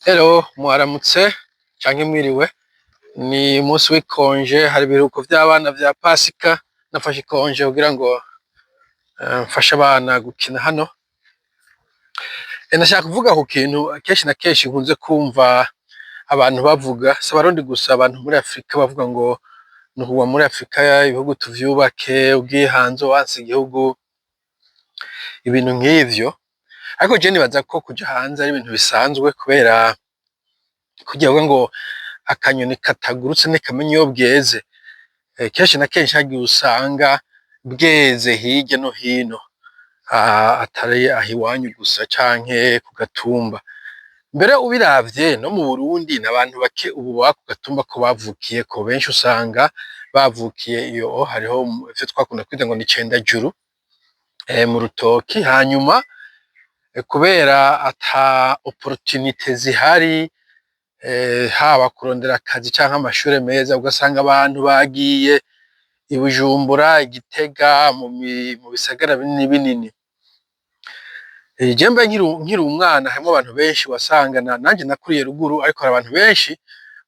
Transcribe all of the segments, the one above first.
Hello, mwaramutse canke mwiriwe. Ni umunsi w'ikonje, hari ibiruhuko vy'abana vya Pasika. Nafashe ikonje kugira ngo mfashe abana gukina hano. Nashaka kuvuga ku kintu kenshi na kenshi nkunze kumva abantu bavuga, si Abarundi gusa, abantu muri Afrika bavuga ngo ni ukuguma muri Afrika, ibihugu tuvyubake, ugiye hanze wanse igihugu, ibintu nk'ivyo. Ariko je nibaza ko kuja hanze ari ibintu bisanzwe, kubera kurya bavuga ngo akanyoni katagurutse ntikamenya iyo bweze. Kenshi na kenshi hagiye usanga bweze hirya no hino, atari aho iwanyu gusa canke ku gatumba. Mbere ubiravye no mu Burundi n'abantu bake ubu baba ku gatumba ko bavukiyeko, benshi usanga bavukiye iyo hariho ivyo twakunda kwita ngo ni cendajuru, mu rutoki. Hanyuma kubera ata opportunité zihari, haba kurondera akazi canke amashure meza, ugasanga abantu bagiye i Bujumbura, i Gitega, mu bisagara binini binini. Je mbe nkiri umwana, harimwo abantu benshi wasanga nanje nakuriye ruguru, ariko hari abantu benshi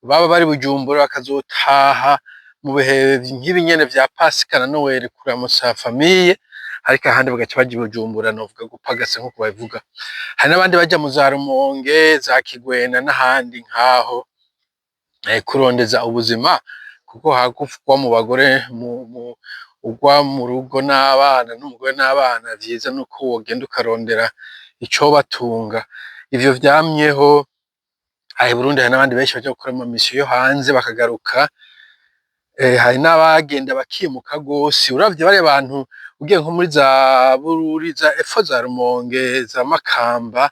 baba bari Bujumbura bakazotaha mu bihe nk'ibi nyene vya Pasika na Noel kuramutsa famille, ariko ahandi bagaca baja i Bujumbura, novuga gupagasa nkuko babivuga. Hari n'abandi baja mu za Rumonge, za Kigwena n'ahandi nkaho, kurondeza ubuzima, kuko hagufi kuba mu bagore mu ugwa mu rugo n'abana n'umugore n'abana, vyiza nuko wogenda ukarondera icobatunga. Ivyo vyamyeho aha i Burundi. Hari n'abandi benshi baja gukora ama mission yo hanze bakagaruka. Hari n'abagenda bakimuka gose. Uravye bariya bantu, ugiye nko muri za Bururi, za epfo, za Rumonge, za Makamba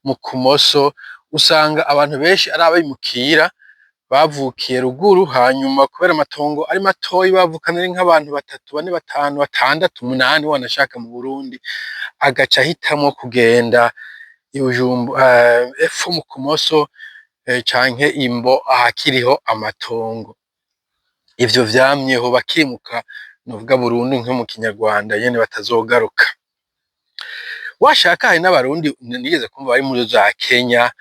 mu Kumoso, usanga abantu benshi ari abimukira bavukiye ruguru, hanyuma kubera amatongo ari matoyi, bavukana ari nk'abantu batatu, bane, batanu, batandatu, umunani wanashaka mu Burundi, agaca ahitamwo kugenda i Bujumbura epfo mu Kumoso, canke Imbo ahakiriho amatongo. Ivyo vyamyeho, bakimuka novuga burundu, nko mu Kinyarwanda nyene, batazogaruka. Washaka hari n'Abarundi nigeze kumva bari muri za Kenya,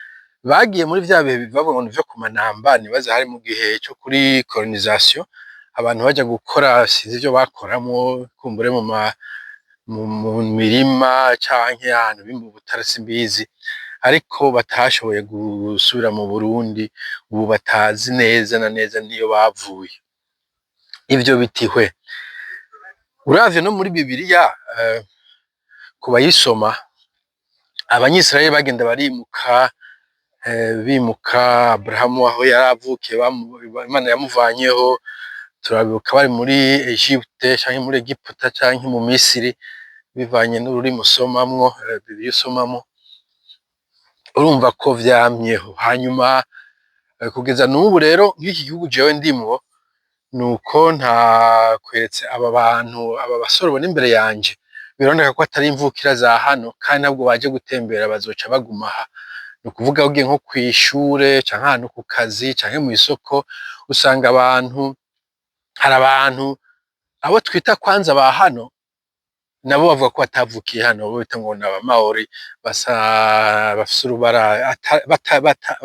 bagiye muri vya bihe bavuga ngo nivyo ku manamba, nibaza hari mu gihe co kuri colonisation, abantu baja gukora, sinzi ivyo bakoramwo, kumbure mu mirima canke ahantu bimba ubutare, simbizi, ariko batashoboye gusubira mu Burundi, ubu batazi neza na neza niyo bavuye. Ivyo bitihwe uravye no muri Bibiliya, ku bayisoma, Abanyisirayeli bagenda barimuka, bimuka Aburahamu aho yari avukiye, Imana yamuvanyeho. Turabibuka bari muri Egypte canke muri Egiputa canke mu Misiri, bivanye n'ururimi usomamwo, Bibiliya usomamwo. Urumva ko vyamyeho. Hanyuma kugeza n'ubu rero, nk'iki gihugu jewe ndimwo, nuko ntakweretse aba bantu, aba basore ubona imbere yanje, biraboneka ko atari imvukira za hano, kandi ntabwo baje gutembera, bazoca baguma aha. Ni ukuvuga ugiye nko kw'ishure canke ahantu ku kazi canke mw'isoko, usanga abantu, hari abantu abo twita kwanza ba hano, nabo bavuga ko batavukiye hano, bo bita ngo ni Abamaori, basa bafise urubara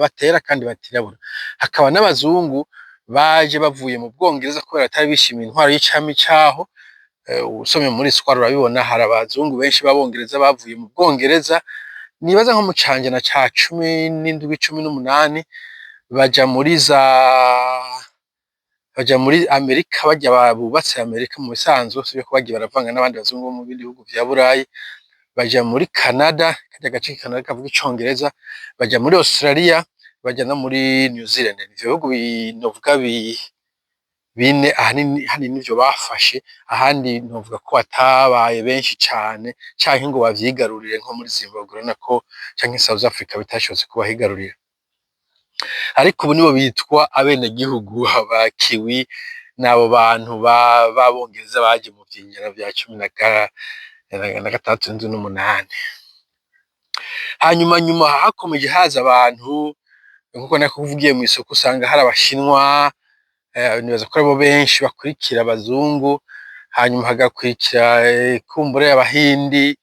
batera kandi batirabura. Hakaba n'abazungu baje bavuye mu Bwongereza kubera batari bishimiye intwaro y'icami caho. Usomye muri histoire urabibona, hari abazungu benshi b'Abongereza bavuye mu Bwongereza, nibaza nko mu canjana ca 17, 18, baja muri Amerika, barya bubatse Amerika mu bisanzwe, usibye ko bagiye baravanga n'abandi bazungu bo mu bindi bihugu vya Burayi, baja muri Canada, karya gace Canada kavuga Icongereza, baja muri Australia, baja no muri New Zealand. Ivyo bihugu novuga bine ahanini hanini nivyo bafashe. Ahandi novuga ko batabaye benshi cane canke ngo bavyigarurire, nko muri Zimbabwe urabona ko, canke South Africa, bitashobotse kubahigarurira. Ariko ubu nibo bitwa abenegihugu ba Kiwi, n'abo bantu b'Abongereza baje mu vyinjana vya cumi na gatandatu, n'indwi, n'umunani. Hanyuma nyuma hakomeje haza abantu, nkuko nakuvugiye, mw'isoko usanga hari Abashinwa, nibaza ko aribo benshi bakurikira abazungu, hanyuma hagakurikira kumbure Abahindi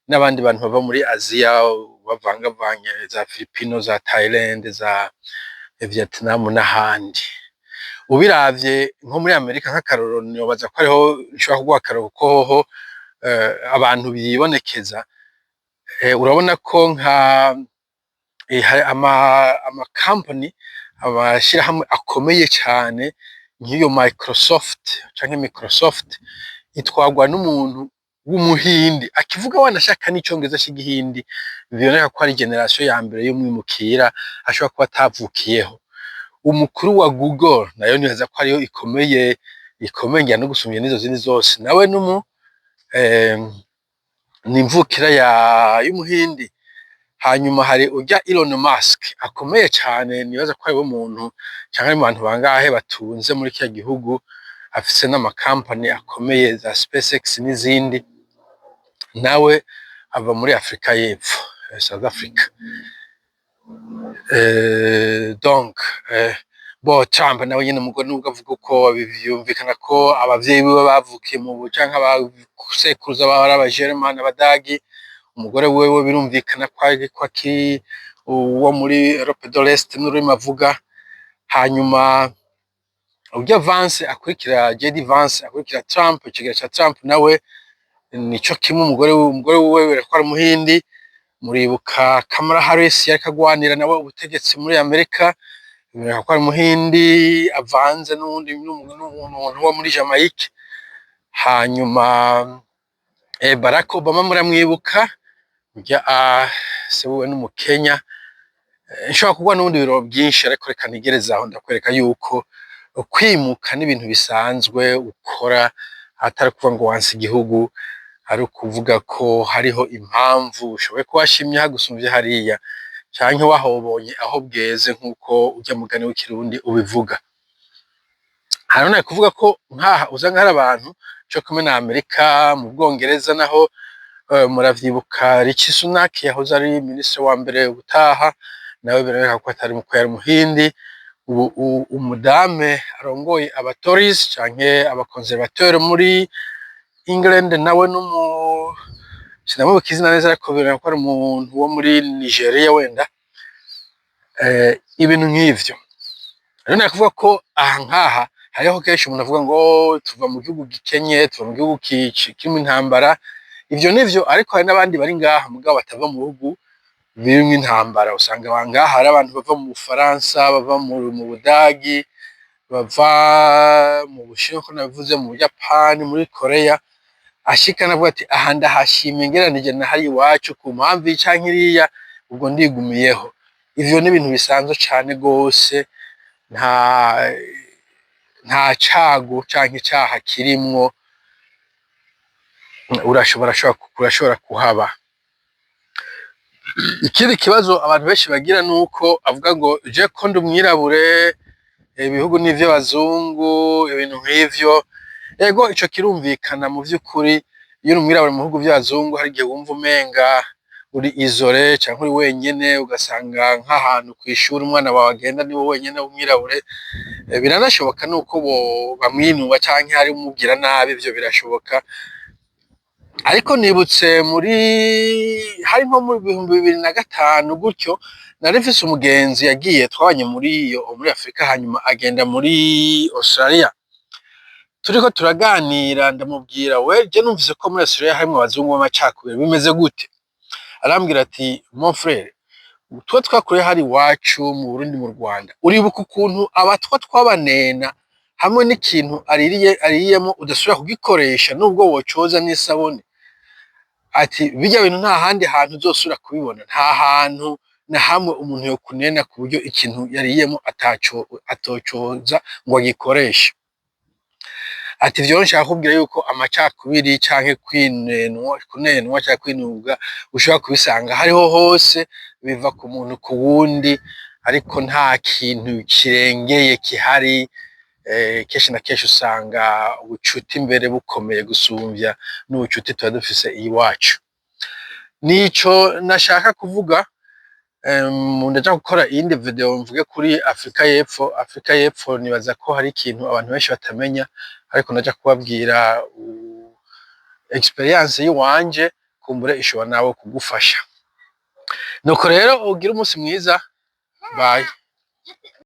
n'abandi bantu bava muri Aziya. bavangavanye za Filipino, za Thailand, za Vietnam n'ahandi. Ubiravye nko muri Amerika nk'akarorero, nibaza ko ariho nshobora kuguha akarorero kuko hoho abantu bibonekeza. Urabona ko nka hari ama company, amashirahamwe akomeye cane nk'iyo Microsoft canke Microsoft itwarwa n'umuntu w'umuhindi akivuga wanashaka n'icongereza c'igihindi, biboneka ko ari génération ya mbere y'umwimukira, ashobora kuba atavukiyeho. Umukuru wa Google nayo nibaza ko ariyo ikomeye, ikomeye ngira no gusumvya n'izo zindi zose, nawe numu ni imvukira ya y'umuhindi. Hanyuma hari urya Elon Musk akomeye cane, nibaza ko ariwe muntu canke ari mu bantu bangahe batunze muri kiriya gihugu, afise n'amakampani akomeye za SpaceX n'izindi, nawe ava muri Afrika y'Epfo, South Africa. Donc bo Trump nawe nyene umugore, nubwo avuga uko vyumvikana ko abavyeyi biwe bavukiye mu canke abasekuruza babo ari abagerman, abadagi, umugore wewe birumvikana ko ari ko akiri uwo muri Europe de l'Est n'ururimi avuga. Hanyuma urya Vance akurikira, JD Vance akurikira Trump, icegera ca Trump, nawe nico kimwe, umugore wiwe bereka ko ari umuhindi. Muribuka Kamala Harris yariko agwanira nawe ubutegetsi muri Amerika, biboneka ko ari umuhindi avanze n'uwundi n'umuntu wo muri Jamaica. Hanyuma Barack Obama muramwibuka, urya se wiwe n'umukenya. Nshobora kuguha n'ubundi biro byinshi, ariko reka ntigereze aho. Ndakwereka yuko kwimuka n'ibintu bisanzwe ukora, atari ukuvuga ngo wanse igihugu, ari ukuvuga ko hariho impamvu ushoboye kuba washimye hagusumvye hariya, canke wahobonye aho bweze, nk'uko urya mugani w'ikirundi ubivuga. Hano nari kuvuga ko nkaha usanga hari abantu co kumwe na Amerika, mu Bwongereza naho muravyibuka Rishi Sunak yahoze ari minisitiri wa mbere ubutaha, nawe biraboneka ko atari ko yari umuhindi. Ubu umudame arongoye aba Tories canke aba conservateur muri England, nawe numu sinamubuka izina neza, ariko biraboneka ko ari umuntu wo muri Nigeria wenda, ibintu nk'ivyo. Rero nari kuvuga ko aha nkaha hariho kenshi umuntu avuga ngo tuva mu gihugu gikenye, tuva mu gihugu kirimwo intambara. Ivyo nivyo, ariko hari n'abandi bari ngaha mugabo batava mu bihugu birimwo intambara. Usanga ngaha hari abantu bava mu Bufaransa, bava mu Budagi, bava mu Bushinwa ko nabivuze, mu Buyapani, muri Korea, ashika navuga ati aha ndahashimye ngereranije na hariya iwacu ku mpamvu iyi canke iriya, ubwo ndigumiyeho. Ivyo ni ibintu bisanzwe cane gose, nta cago canke icaha kirimwo, urashobora kuhaba. Ikindi kibazo abantu benshi bagira nuko avuga ngo je ko ndi umwirabure, ibihugu ni ivy'abazungu, ibintu nk'ivyo. Ego, ico kirumvikana. Mu vy'ukuri, iyo uri umwirabure mu bihugu vy'abazungu, hari igihe wumva umenga uri isolé canke uri wenyene, ugasanga nk'ahantu kw'ishuri umwana wawe agenda niwe wenyene w'umwirabure. Biranashoboka nuko bo bamwinuba canke hari umubwira nabi, ivyo birashoboka. Ariko nibutse muri hari nko mu 2005 gutyo, nari mfise umugenzi yagiye, twabanye muri iyo muri Afrika, hanyuma agenda muri Australia. Turiko turaganira, ndamubwira: "We, je numvise ko muri Australia harimwo abazungu b'amacakubiri, bimeze gute?" Arambwira ati: "Mon frère, twe twakuriye hari iwacu mu Burundi, mu Rwanda, uribuka ukuntu abatwa twabanena, hamwe n'ikintu aririye ariyemo udasubira kugikoresha nubwo wocoza n'isabune." Ati: "Birya bintu nta handi hantu uzosubira kubibona, nta hantu na hamwe umuntu yokunena ku buryo ikintu yariyemo ataco atocoza ngo agikoreshe." Ati: "Ivyo nshaka kukubwira yuko amacakubiri canke kwinenwa, kunenwa canke kwinubwa ushobora kubisanga hariho hose, biva ku muntu ku wundi, ariko nta kintu kirengeye kihari. Kenshi na kenshi usanga ubucuti imbere bukomeye gusumvya n'ubucuti tuba dufise iwacu." Nico nashaka kuvuga. Ndaja gukora iyindi video mvuge kuri Afrika y'Epfo. Afrika y'Epfo nibaza ko hari ikintu abantu benshi batamenya, ariko ndaja kubabwira experience yiwanje, kumbure ishobora nawe kugufasha. Nuko rero ugire umunsi mwiza, bye.